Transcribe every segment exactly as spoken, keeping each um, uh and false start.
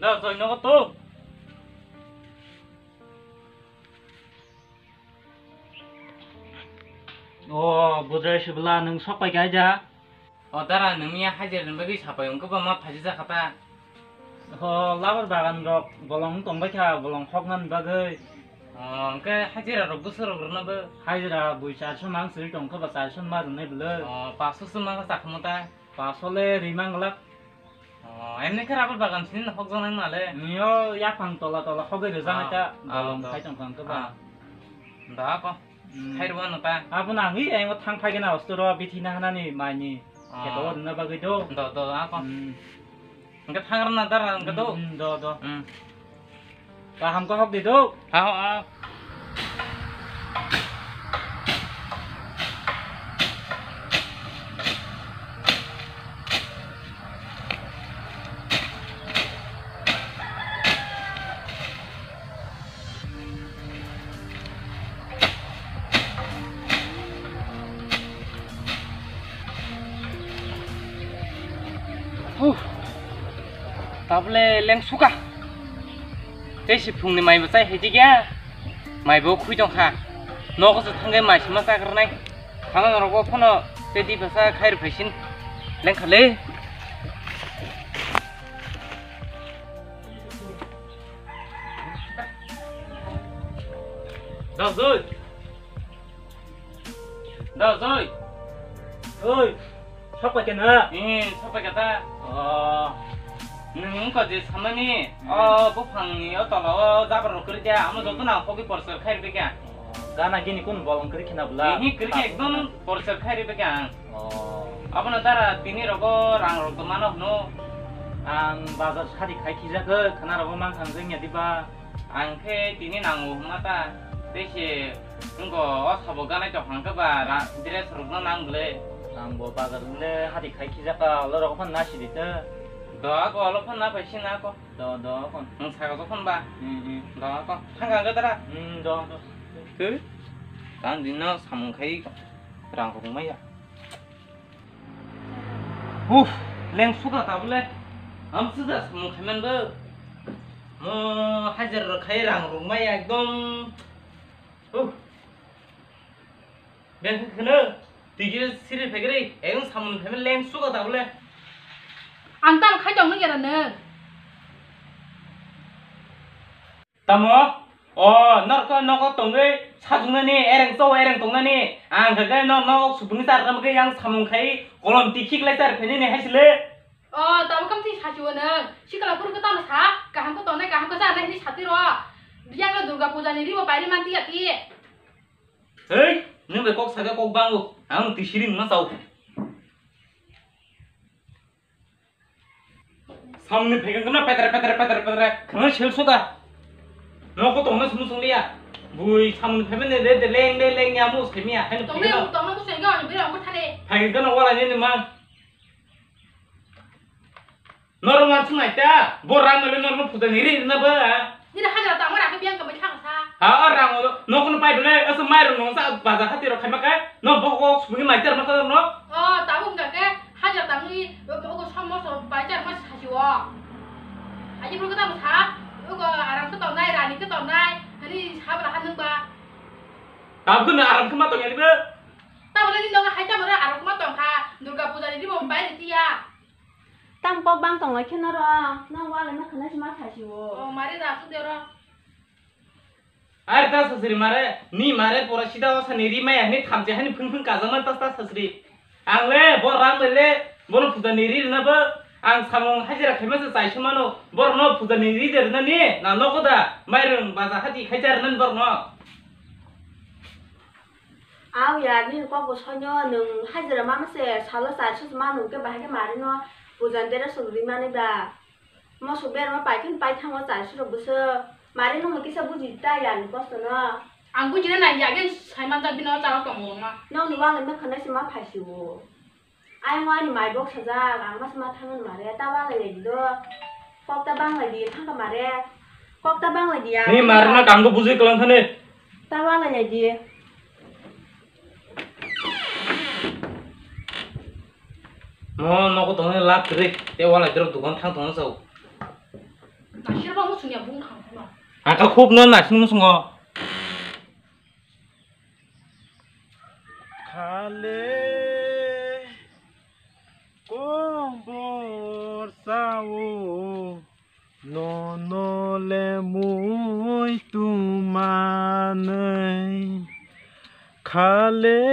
Da, soi nogo to. O, bujai sibla, nwng sok pai kai ja? O, dara, nwng ya hajira ni bagwi sapai wngkhe ba ma phaji jakha ta? O, labar bagan rok bolong tong bai kha, bolong hokna ni bagwi. O, hwnkhe hajira rok bwswk rok rwna bo? Hajira bui charso mang sri tong kha ba, charso ma rwnai bwlwi. O, paso se ma sakhumu ta? Paso le ri mang glak. O, emni khe rubber bagan sini hokjaknai male? Nio yaphang tola tola hogwi rwjaknai ta, ah, bolong khai tong kha wngkhe ba. Ah. Da ko. Hmm. Khai rwano ta. Abono ang wi ayang thang phai gana ostoro bithi na hanani maini. Ah. Kheto rwna bagwi do. Do, do, ako. Hmm. Hwnkhe thang rwna dara hwnkhe do. Hmm, do, do. Hmm. Kaham khe hok di do. Ha, ha. Huh. Tabole leng suka. Tei si phungni mai bo chai hai digya. Mai bo khui tong kha. Nogo se thangwi mai sima chakrwnai. Thangwi norok bo phano tei di basa khai rw phaisin. Leng kha le. Dajoi. Dajoi. Oi. Sok pai kena? Eh, sok pai kata. Oh. Nwng ko je samani, hmm, oh, buphang ni o tola o jabar rok kri dia, amo joto na phogi porsor khai rw kya. Oh, gana gini kun bolong kri khina bla? Ini kri ekdom porsor khai rw kya. Oh. Abono dara tini rogo rang rok tongmano hwno. Ang bazar sadi khai khijak, khana rogo mang thang jeng ya diba? Ang khe tini nango hwnma ta. Tei se wngko o sabo ganai tong hang khe ba ra-, dress rokno nang bwle. Ang bo bazar bwle hadi khai khijak ka, olo rok phano nasi di ta. Do ako olo phano na phai sina ako. Do, do, kon. Nwng saka jokhon ba? Hmm, hmm. Do, ako. Thang kha, dara? Hmm, do, do. Tei? Tang dino samung khai rang rung maya. Uff, leng suka ta bole. Am suda samung khai man bo. Mo hajar rok khai rang rung maya ekdom. Uff. Beng khe kheno, tigi siri phegri, ekdom samung khai man leng suka ta bole. Ang tam khai tong nung yara nung. Tamo? O, norok nogo tongwi sajwngnani, ereng chao ereng tongnani. Ang khe no, no supungni char tamo khe yang samung khai kolom tikhi klai char phainani hai sile. O, tamo kam thwi sachiwo nwng. Sikla phuru khe tamo sa, kaham khe tongnai, kaham khe chanai hwnwi sati ro. Biyang no Durga puja ni ribo pairi manti ya ti. Hei, nwng bai kok sakhe kok bango. Ang twi siri nungma chao. Samni phaikan kana petre, petre, petre, petre. Khana sel soda. Noko tongna sunu sung liya. Bui samni phaiman ne de, de leng, de leng ya mus khemia. Hai no tongna, phaikan. Tongna mus khemia, bira mo thale. Phaikan kana wala ne ne mang. Noro man sunai ta. Bo rang mele noro puta ni ri na ba. Nini hajar tangma rakhe biyang kamai thang sa. Ha, o rang o, nokno pai bele, asa mai rok nong sa, baza hati rok khaima khe, no bok bok sumuni mai ter ma ka no. O, tabuk wngkha khe, hajar tangwi, o, o, somo so pai ter ma sasi o. Aji bro kata sa, o, aram khe tongnai, rani khe tongnai, hani sabla hanung ba. Tabuk no aram khe ma tong yali be. Tabuk ni nong hai tabuk aram khe ma tong kha, Durga puja ni bo bai ri tiya. Tamo kok bang tong lai khe noro, nang wala ma khana si ma thai si o. O, mare da asuk de oro. Are ta sasri mare, ni mare pora sida o sani ri maya hini thamchi hani phung phung kajama ta ta sasri. Ang le bo rang le le, bono puja ni ri na bo, ang samung hajira khaima se chai sumano, bor no puja ni ri de na ni, na nogo da, mairung baza hati khai jar nan bor no. Aw ya, nini kok bo soino, nwng hajira mama se salo charso se manu hwnkhe bahai khe mari no puja ni dere song ri mani ba? Moso berma pai khe pai thango charso rok bwswk. Mari no hwnkhe kisa buji ta ya ni kosto no. Ang buji na nai ya, gen sai man jak bini o chalo tongo ma. Nokni wngwi ma khwnai se ma phai si o. Ayang o ani mai bok sajak, ang mas ma thango mare, ta wala ya di do. Kok ta bang lai di, thang ka mare. Kok ta bang lai di ya. Ni mare na kang ko bujui klang thani. Ta wala ya di. Mo nogo tongni lab kwrwi, te wala drop dukan thang tongna chao. Ang kha khub no naising musungo. Khale kobor sao. Nono le muitu manwi khale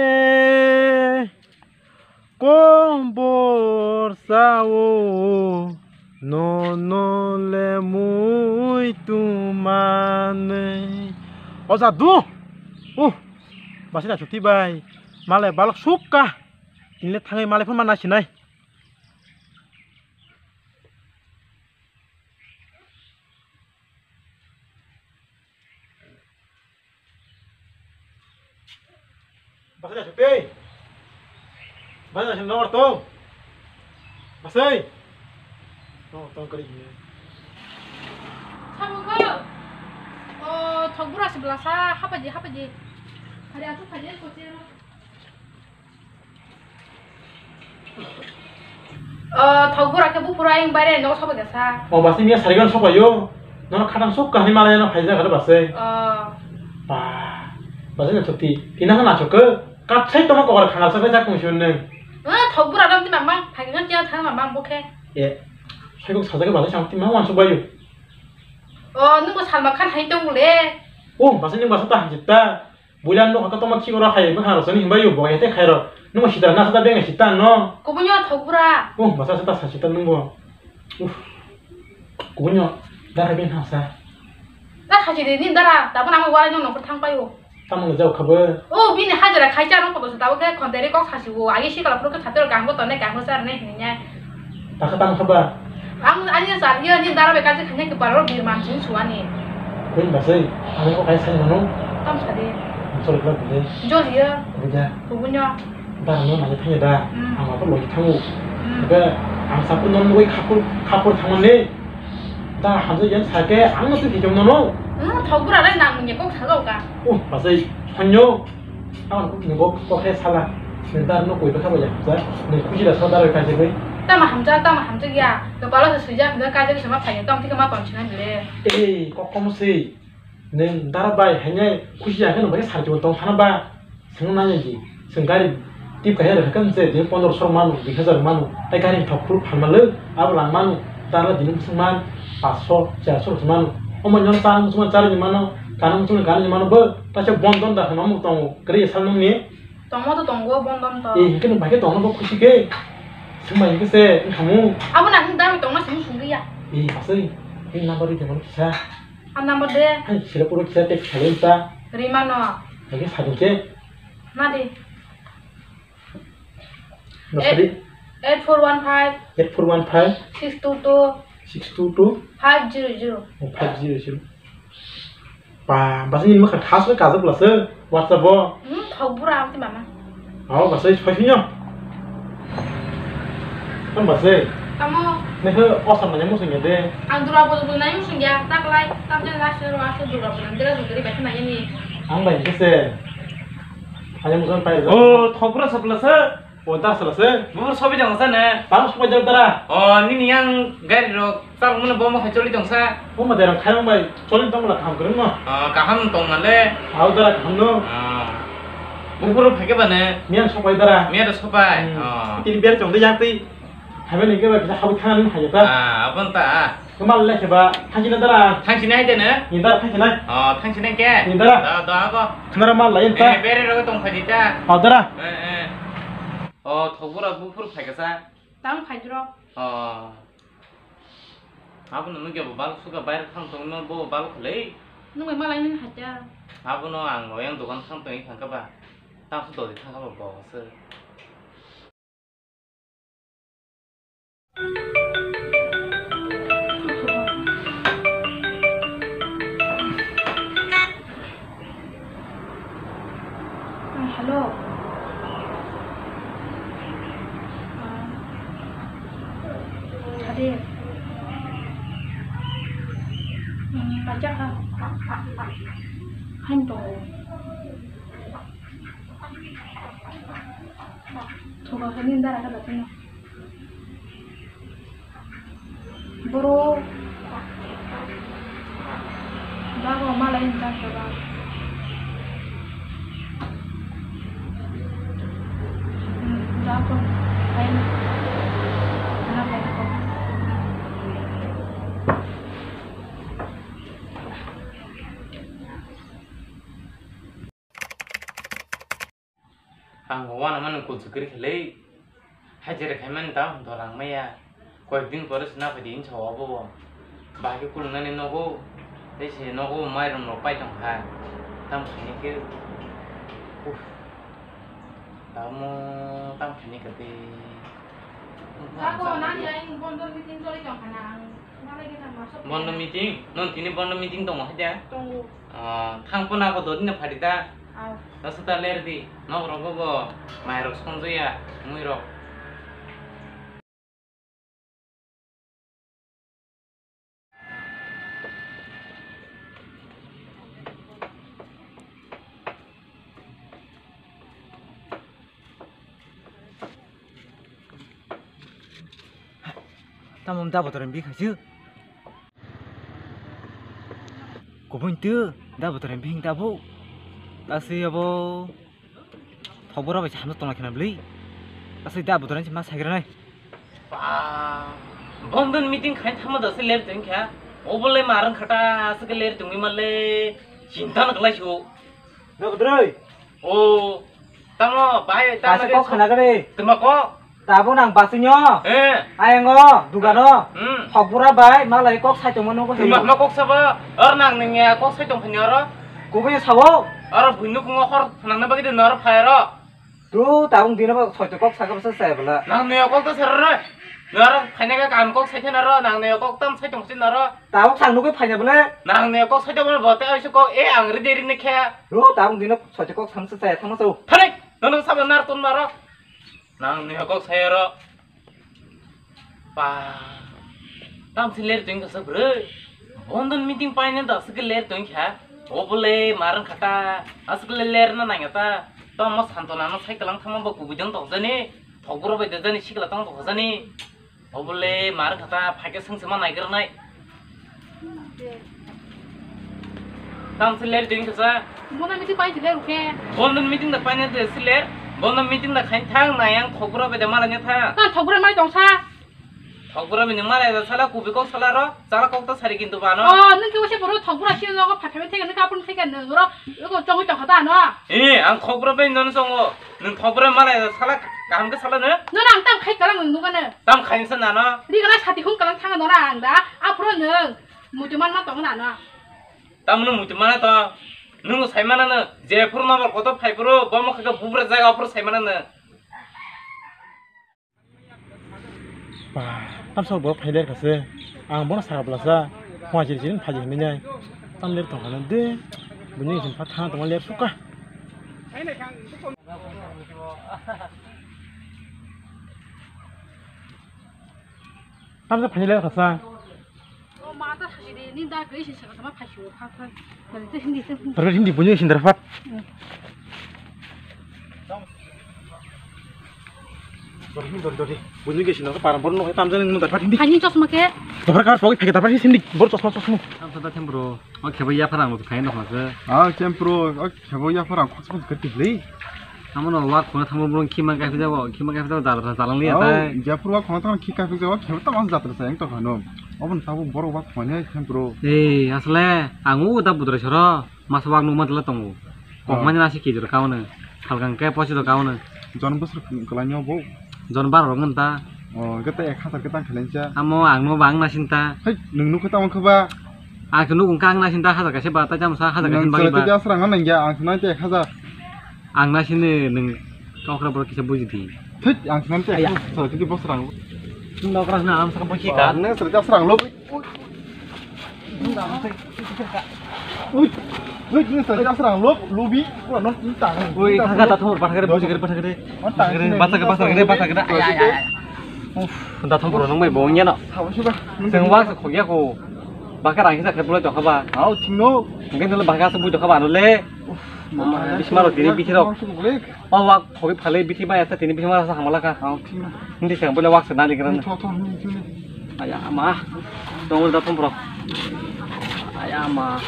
kobor sao, nono le muitu manwi. O jadu, uh, basi da chuti bai, malai balok sukka, tinle thangwi malai phun mana sinai. Basa jasuk tei. Basa jasuk nongor tong. Basai. Nongor tong kari gini. Sabung ko. Oh, thok bura si belasa. Hapa ji, hapa ji. Hari aku kaji ko cero. O, thok bura khe buphuru ayang baire nogo sobai kha sa. O, basi miya sarigan sobaio. Nono khatang sok kahini malai no phaijak aro basi. O. Ba, basi na thoti. Tina na chok. Katsai toma kokor khangal sa jak mung siun neng. O, thok bura dam ti mama, phaikha tia thang mama bokhe. E. Sai kok sajak basi sam ti ma wan sobaio. O, nung bo Salman Khan hai tong le. O, basi nung basa ta hanjit ta. Builan nokha kotorma khikoro hai bwkhang rok sani hinbai yo bo ete khairok. Nungbo sitra na sata bengai sita no. Kubunyo thok bura. Oh, basa sata sa sita nungbo. Uff. Kubunyo dara ben hasa. Ta khachi de ni dara, tabun ang walai no nokor thang paio. Tamang jao khabo. Oh, bini hajara khaisa rok kobo sita, oke khontere kok sasi o. Agi sikala phuru khe thatero gangbo tonne gangbo sarne hinnya. Takha tang kha ba? Ang ani sariya ni dara bai kaisa khaina khe paralo birman sing suwani. Koi basai, ang ko kaisa sai mano. Tam sadi. Sorry kla bile. Joliya. Buja. Kubunyo. Dara no nai thangya da. Mm. Ang ko logi thangu. Mm. Ga ang sapu non loi khapur khapur thangmani. Da hamsa yan sake ang no tu kijong no no. Hmm, thok bura lai nang ni kok sa ka. Oh, basai. Hanyo. Ang kok ni kok kok he sala. Ni dar no koi bwkha bo ya. Ni khuji da sa dar ka je bai. Tama hamjak, tama hamjak ya. Kepala se suijak, hingke kaijak se ma phaikhe, tamo thikhe ma tongsinai bile. Ei, kok kom se. Neng dar bai, hainai khuji ya khe no bai sar jibo tong thana ba. Seng nai di. Seng gari tip kaisa rwkha khe se, din pondro sor manu, dui hajar manu. Tai gari thok phul phalma le, abo lang manu. Dar la din sung man, paanch sho, char sho rwkha manu. Omo nyon tan sung man char ni mano, kanung sung gari ni mano bo. Ta se bondon da hwnwi tongo. Kwrwi sal nungni? Tongma to tongo, bondon to. Eh, hingke nwng bai khe tongno bo khusi khe. Swngbai hingke se wngkhamu. Abo na hwn dami tongma simi sungri ya. Eh, asai. Hwn number ri tongmani kisa. Ang number de. Hai, sila puro kisa tek salo ta. Rimano. Hingke sading khe. Na de. Nasari. Eight, eight four one five. Eight four one five. Six two two. Six two two. Five zero zero. Oh, five zero zero. Ba, basi ni mokha thas le kajak lase, WhatsApp o. Hmm, thok bura amti mama. Aw, basi soi sinyo. Kan basi. Tamo. Nekhe osam nanya musung ya de. Ang dura bodo do nai musung ya, tak lai, tak lai last year wa se dura bodo, dura bodo ri bai nanya ni. Ang bai kese. Hanya musung pai. Oh, thok bura sap lase. O, dara sala se? Bufur sobi tong sa ne? Tamo sobai jak dara. O, nini yang gari rok chal mano bomo hai choli tong sa. O, ma dara khairong bai choli tong la kaham kwrwng no. O, kaham tong na le. Hao dara kaham no. O. Bufur phai khe ba ne? Miyang sobai dara. Miya da sobai. Hmm. O. Tini ber chong de yang twi. Hai ba ni khe ba kisa hao thang ni hai ta. A, abon ta. Kemal le khe ba thang sini dara. Thang sini hai de ne? Ni dara thang sini. O, thang sini ke? Ni dara. Da, da ko. Khna ra mal la yin ta. Eh, bere rok tong phai di ta. O, dara. Eh, eh. O, thok bura bufur phai kha sa. Tang phai dro. O. Abono nugya bo balok suka baire thang tong no bo balok khlai. Nung bai malai nini hacha. Abono ang oyang dogan thang tong i thang kha ba. Tang su dodi thang kha ba bo se. Ah, hello. Ah, ade. Hmm, ajak ha. Hain tongo. Thoka khe nini dara khe dakhilno. Borok Bago malai hinta soba. Dago, hai. Ana hai ko. Ang bo uanamani kuchukri khlai, hajira khaimani tamo dorang maya. Koyekdin pore se naphai di hinwi sa o bo bo. Bahai khe khulungnani nogo, tei se nogo mairum rok pai tongkha. Tamo khaini khe, uff, tamo tamo khaini khe tei. Ako nani ang bondor meeting choli tongkha na ang. Bondo meeting? Nong tini bondo meeting tongo hai da? Tongo. Ah, thang phone ako dodi na phari da? Ah. Nasa ta ler di. Nok rogo bo mai rok songja ya, mui rok. Tamo da botor bini khaisuk. Kubun tu da botor bini tabuk. Tasi abo thobora bai samno tongna khna bli. Tasi da botor ma sagra nai. Ba, bondon meeting khai thama da se ler tong kha. Obolai marang khata asuk ler tongwi male. Chinta na kalai su. Da botor. O, tamo, bahai, tamo Kaisa kok khana gari. Tuma kok? Tabuk nang basing yo. Eh. Ayango, dugano. Hmm. Thokbura bai, malai kok sai tongma nugo. Tuma ma kok sabo? Or nang nengya kok sai tong phani oro. Kubui sawo. Oro buinu kungo hor nang na bagide nor phai oro. Tu tabuk dino ba soito kok saka basa sai bala. Nang nengya kok to sar oro. Nor phai na ka kam kok sai thana oro, nang nengya kok tam sai tong sin oro. Tabuk sang nugui phai na bala. Nang nengya kok sai tong bala bote ai su kok e ang ri de ri ne khe. Tu tabuk dino soito kok sam sai thang sa. Thani. Nono sabo nar ton maro. Nang ni kok sayaro. Pa. Tam si ler tong kasa bro. Bondon meeting paine da sik ler tong kha. Obole marang khata. Asik ler na nang ta. Tamo santona no sai kalang thama ba kubui dong tok jani. Thokburo bai da jani sikla tong tok jani. Obole mar khata phaikhe sengse ma naigra nai. Tam se ler ding kasa. Bona meeting pai se ler uke. Bondon meeting da paine de se ler. Bondon meeting da khain thang nai ang thokbura bai da mala ne thang. Ta thokbura mai tong sa. Thokbura bini mala da sala kubi kok sala ro. Chala kok ta sari kintu bano. Oh, nung ke wase boro thokbura si nogo phathabi thega nung kapun thega nung ro. Ego chongwi tong khata no. Eh, ang thokbura bai non songo. Nung thokbura mala da sala kaham ke sala no. No, no, ang tam khai kalang nung nugane. Tam khainsa nano. Ri gana sati hung kalang thanga nora ang da. Aphuru nung muitu man ma tong nano. Tamno muitu mana to. Nung sai mana no. Je phuru no bor koto phai phuru bomo kha bubra jaga phuru sai mana no. Ba, tamsa bo phai ler kha se. Ang bono saka bwlasa. Phone chiri chiri phaji hinwi nai. Tam ler tong kha de. Bini sin pha thang tong ler suka. Tamsa phai ler kha sa. O ma ta thasi de, ni da gre se sa ma phai shu kha kha. Dor hindi, dor hindi. Dor hindi, bunyi sindar pat. Hmm. Dor hindi, dor, dor di. Bunyi ge sindar pat, param, param, no, tam jani, no, dar pat hindi. Hani chosma ke? Dor kar, pagi, pagi, dar pat hindi, bor chosma, chosma. Tam sa da tem bro. O khebo ya pharang lo khai no kha. Ah, tem bro. O khebo ya pharang khos khos gati le. Amo no wak khona thangma bro khima kai phai jago, khima kai phai jago jatra jalang liya tai. Japur wak khona thang khi kai phai jago, khebo ta mas jatra sa yang to khano. Obon sabo boro wak khona hai kham bro. Ei, asle ang u da budra soro, mas wak numa dala tongo. Kok manya nasi kejir kauna. Halkang ke posi do kauna. Jon bosor kalanya bo. Jon bar rong ta. O, kete ek hazar kete ang khalen cha. Amo ang no bang na sinta. Hei, nung nuk kete ang khaba. Ang to nuk ang na sinta hazar kaisa ba ta jam sa hazar kaisa bagi ba. Nang te asrang nang ya, ang to nang te ek hazar. Ang na sini nung kau kra bor kisa buji di. Thik, ang to nang te ek hazar, thik bosrang. Nung kra na am sa buji ka. Nang sere asrang lo. Ui, ui, nang sere asrang lo, lo bi, ko non ta. Ui, kha kha ta thor, pathak re, buji kare, pathak re. Pathak re, pathak re, pathak re. Ay, ay, ay. Uf, da thong bro nang bai bo nya no. Sabo suka. Seng wa se khogya ko. Baka rang hisa khe bulai tokha ba. Hao, thingno. Mungkin dole baka se bui tokha ba no le. Uf, mama, bismaro dini bithiro. O wak khogi phale bithi ba asa tini bithi ma sa hamala kha. Hao, thingno. Hindi sang bole wak se nali gran. Tho, tho, hindi, hindi. Aya ma. Dong da thong bro. Aya ma.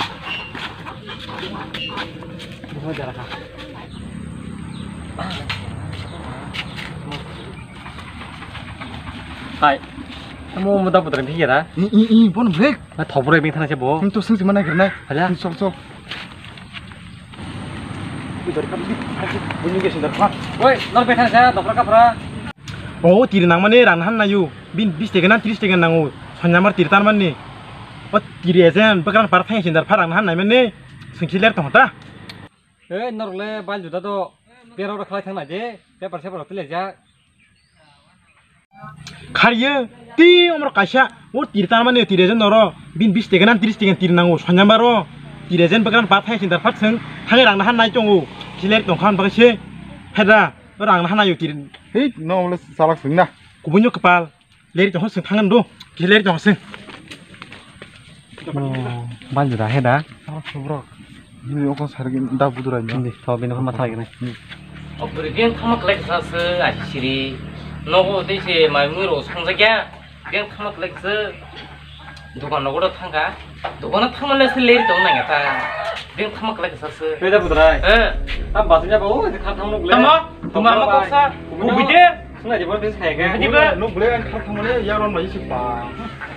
Hai. Amo mo da putra ni hira. I, i, i, bon break. Na thopro bing thana se bo. Hum to sung sima na girna. Hala. Hum, sok, sok. Oi, nor bethar sa, dokra kapra. Oh, tiri nang mani rang han nayu. Bin bis tega na tris tega nango. Sonyamar tiri tan mani. O tiri ejen, bakran par thang sindar par rang han nai mani. Sungsiler tong ta. Ei, norok le bal juda do, berok rok khlai thang nai de, paper seper rok tile jak. Khariyo, ti omor kaisa, o tir tan mani tir ejen noro, bin bis tega na tris tega tir nango, sanyambaro, tir ejen bagran pa thai sinda phat seng, thangai rang nahan nai tongo, siler tong khan bagse, heda, rang nahan nayo tir. Hei, no, le salak seng na. Kubunyo kepal. Leri tong sing thangan do. Ki leri tong sing. Oh, banjo da he da. Salak subrok. Bini oko sargi da budurai no. Hindi, to bini ma thai gini. O buri gen thama klek sa se asiri. Nogo de se mai mui ro sangja kya. Gen thama klek se. Dukan nogo do thangka. Dukan thama le se leri tong nang ta. Gen thama klek sa se. Beda budurai. Eh. Tam basnya bau, khar thang nuk le. Tama, tama ma kok sa. Kubide. Swnai di bor bisi khai khe. Ani ba? Nuk bwlai ang khar thangmani yaron bai si pa.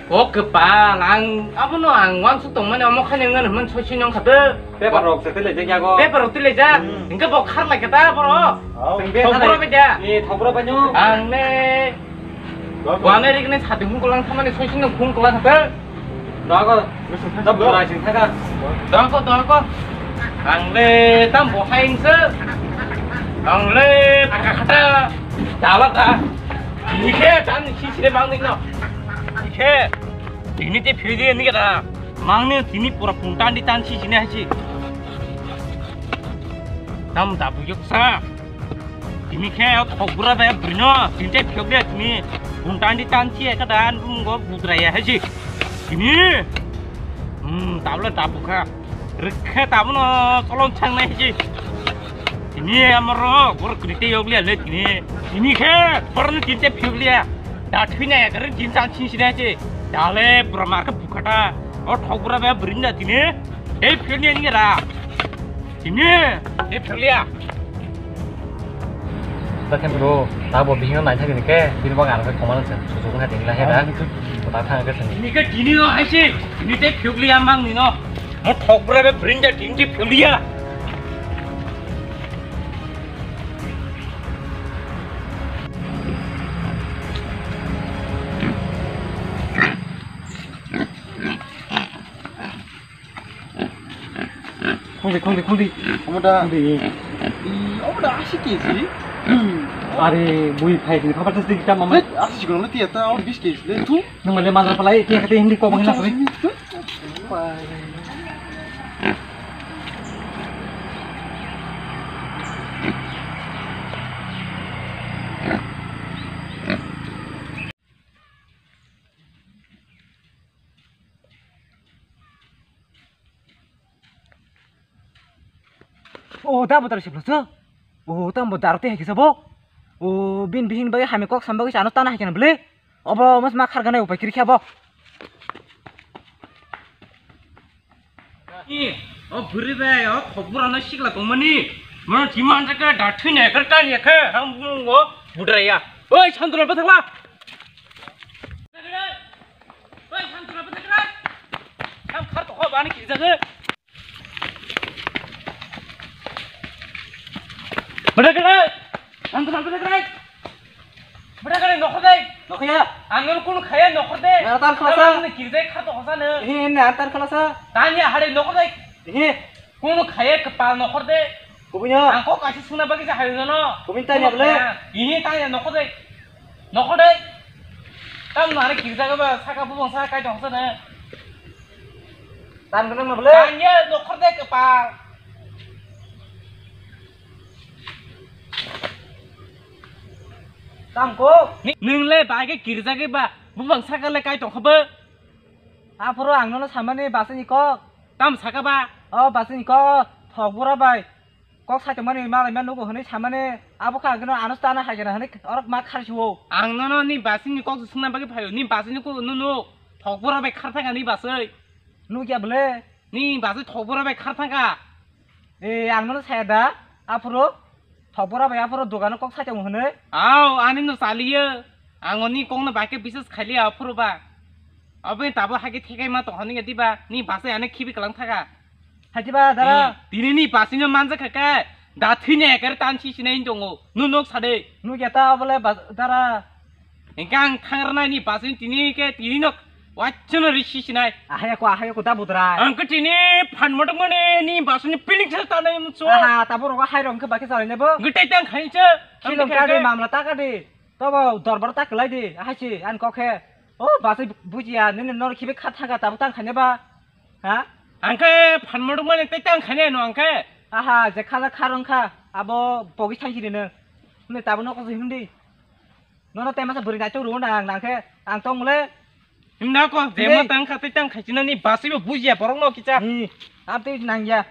O kwpal, ang abono ang wansuk tongmani omo khaini wngmani hwnmani soisi nong khato. Paper rok se tele jek yago. Paper rok tele ja. Hmm. Hingke bo khar lai kata boro. Au. Thok boro bai da. Ni thok boro bai nyo. Ang ne. Dua ko. Buane rik ne sadi hung kolang thangmani soisi nong hung kolang khato. Dogo, dogo, dogo. Ang le tam bo hai se. Ang le taka khata. Dala da. Ni khe tan si sire mang ni no. Ni khe. Tini te phiri de ni kata. Mang ni tini pura pung tan di tan si sine hai si. Tam da bu yok sa. Tini khe o thok bura bai brino tinte phiyok de tini. Buntan di tan chi ka dan bung go budra ya haji. Tini. Hmm, tabla tabu kha. Rikhe tabu no tolong chang nai haji. Tini amaro bor krite yok le le tini. Tini khe bor ni tinte phiyok le. Da thwi nai ka rin tin tan chi chi nai chi. Da le bura mar kha bukhata. O thok bura bai brin da tini. Ei phiyok ni ni ra. Tini, ni phelia. Bakhe bro, tabo bihino naithagini khe, bini bang ang khe komano se, sujuk wngkha tini lahera. Kota thang khe sini. Tini khe tini no haise, tini tei phelia mang nino. Mo thok bra be brinja tini tei phelia. Khungdi, khungdi, khungdi. Omo da. Khungdi. I, omo da asi kesi. Are, bui phai sini, phabar testi kita mama. Asi kono tiya ta, or bis kesi le tu. Nung le mazar palai, tiya kata hindi ko bangla sini. O, da bo daro siblo so. O, tam bo daro te hai kisa bo. O, bin bihin bai hami kok sam bai ano tana hai kana ble. Obo mas ma khar gana upai kiri kha bo. I, o buri bai, o khobura no sikla tongmani. Mano timan jaka da thine kar ta ya kha, ham bungo budra ya. Oi, Chandra, bathakla. Oi, Chandra, bathakla. Ham khar to kho bani kiri jaga. Bada kere, ang tu sampai kere. Bada kere nokor dai. Nokya. Ang nol kun khaya nokor dai. Nara tar khalasa. Ang ni kirjai khato hosa ne. He, ne tar khalasa. Tanya hare nokor dai. He. Kun khaya kepal nokor dai. Kubunya. Ang kok kasi suna bagi sa hari jono. Kubin tanya bole. Ini tanya nokor dai. Nokor dai. Tam nare kirjai ba saka bubong sa kai tong sa ne. Tan gwnang ma bole? Tan ya, nokor de kepal. Tam ko? Ni, nung le bai ke kirja ke ba, bubang saka le kai tong kha ba? Aphuru ang nono samani basini kok. Tam saka ba? O basini kok, thok bura bai. Kok saitongmani malai ma nugo hwnwi samani abo kha gwnwi ano tana hai gana hwnwi orok ma kharsiwo. Ang nono ni basini kok swngna bagwi phaio, ni basini kok nono thok bura bai khar thangani basai. Nukya bole? Ni basai thok bura bai khar thangka. E, ang nono saya da, aphuru, thokbora bai aphuru dogano kok sai tongo hwnwi. Aw, ani no saliyo. Ang oni kok no bai khe bisas khailiya aphuru ba. Abo ni tabo hagi thekai ma tong hwnwi diba, ni basai ani khibi kalang thaga. Hati ba dara. Eh, tini ni basai no manja kha khe, da thwini ekar tan si sinai tongo. Nu nok sade. Nu keta bole bas-, dara. Hingke ang thangrwnai ni basai tini ke tini nok wachano risi sinai. Ahai ako, ahai ako da budra. Ang ke tini phan motok mane ni basai ni piling sa tanai mucho. Aha, tabo rogo hai rong ke bakhe salai nebo. Gete tang khain se. Kilom ka di, mamla ta ka di. Tobo dorbar ta kelai di. Ahai si, an kok he. O, basai bujiya, nini nor khibi kha thaga tabo tang khaine ba. Ha? Ang ke phan motok mane tei tang khaine no ang ke. Aha, je khala kha rong kha. Abo pogi thang sini no. Ne tabo nok se hindi. Nono tema sa bwrwi naitok rw nang nang khe ang tong le. Himna ko je mo tang kha tei tang khaisina ni basai bo bujiya borok no kicha. Hi, am tei nang ya.